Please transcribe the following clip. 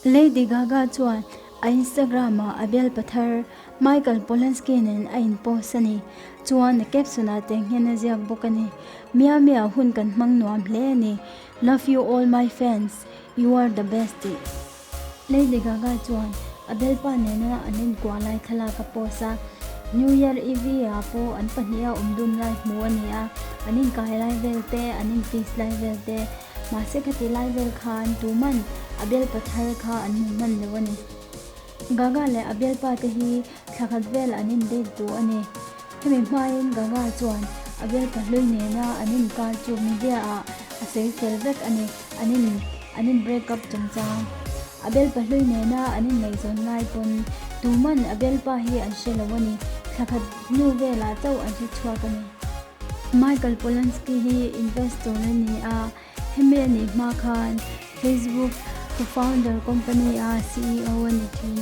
Lady Gaga chuan a Instagram-ah a bialpa thar Michael Polanski nen a inpost a ni. Chuan a caption-ah teng hian a ziak bawk a ni, Miami-ah hun kan hmang nuam hle a ni. Love you all my fans, you are the best tih. Lady Gaga chuan a bialpa nena an inkuah lai thlalak a post a, New Year Eve-ah pawh an pahniha awm dun lai hmuh a ni a, an inkai lai vel te, an inkiss lai vel te, mahse khati lai vel khan tuman a bialpa thar kha an hmu hman lo a ni. Gaga leh a bialpa te hi thla khat vel an indate duh a ni. Hemi hmain Gaga chuan a bialpa hlui nena an inkar chu media ah a sawi fel vek a ni, an in an in break up chungchang. A bialpa hlui nena an inngaihzawn lai pawn tuman a bialpa hi an hre lo a ni, thla khat hnu velah chauh an hre chhuak a ni. Michael Polanski hi investor a ni a, hemi a nih hma khan Facebook co-founder company a CEO a ni thin.